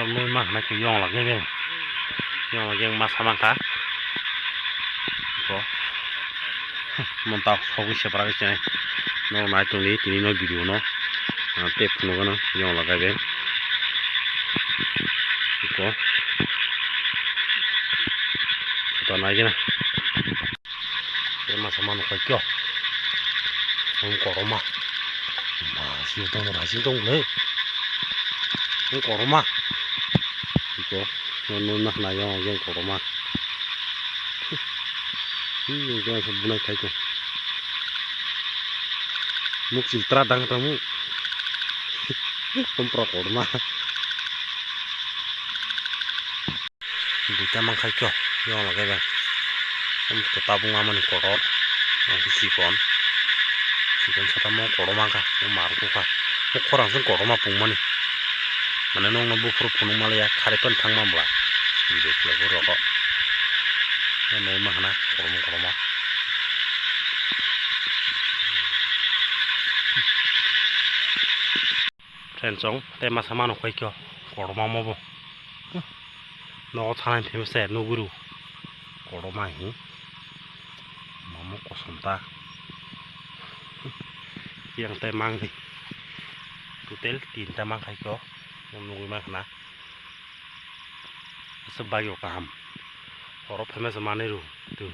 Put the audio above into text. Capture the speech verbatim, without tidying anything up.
Nui ma hwnai khe yong lagwi beng. Yong lagwi beng ma sa mankha. Ko. Mon tak sogwi sepra khe chenai. Nok nai tongdi tini no video no. Ah, tei phunukgano yong lagwi beng. Ko. Kota nai gana. Tei masa mano khaikhe. Ang koroma. Ma, sini tong, ra sini tong le. Ang koroma. Iko, no, no, nah, nah, yang, yang koroma. Hmm, yang, yang, bunai khaikhe. Muk chiltra dang tamu. Kompra koroma. Duita mankhaikhe, yong lagwi beng. Tabuk mamani kotor, ang khe sikon. Sikon satamo kotor mankha, o mar kukha. O khorang song kotorma pungmani. Mane nokno buphuru phunuk maliya, khari pan thangma bwla. Video khlai bo rokho. Nokma hana, kotorma kotorma. Friend chong, tei masa mano khaikhe, kotorma mo bo. Nogo thanai phaibo se nuguru. Kotorma hi. Mamo kosom ta. Yang tei mangni. Total tinta mankhaikhe. Nugui mankha na. Asa bagyo kaham. Oro phaima se manwi ru. Tu.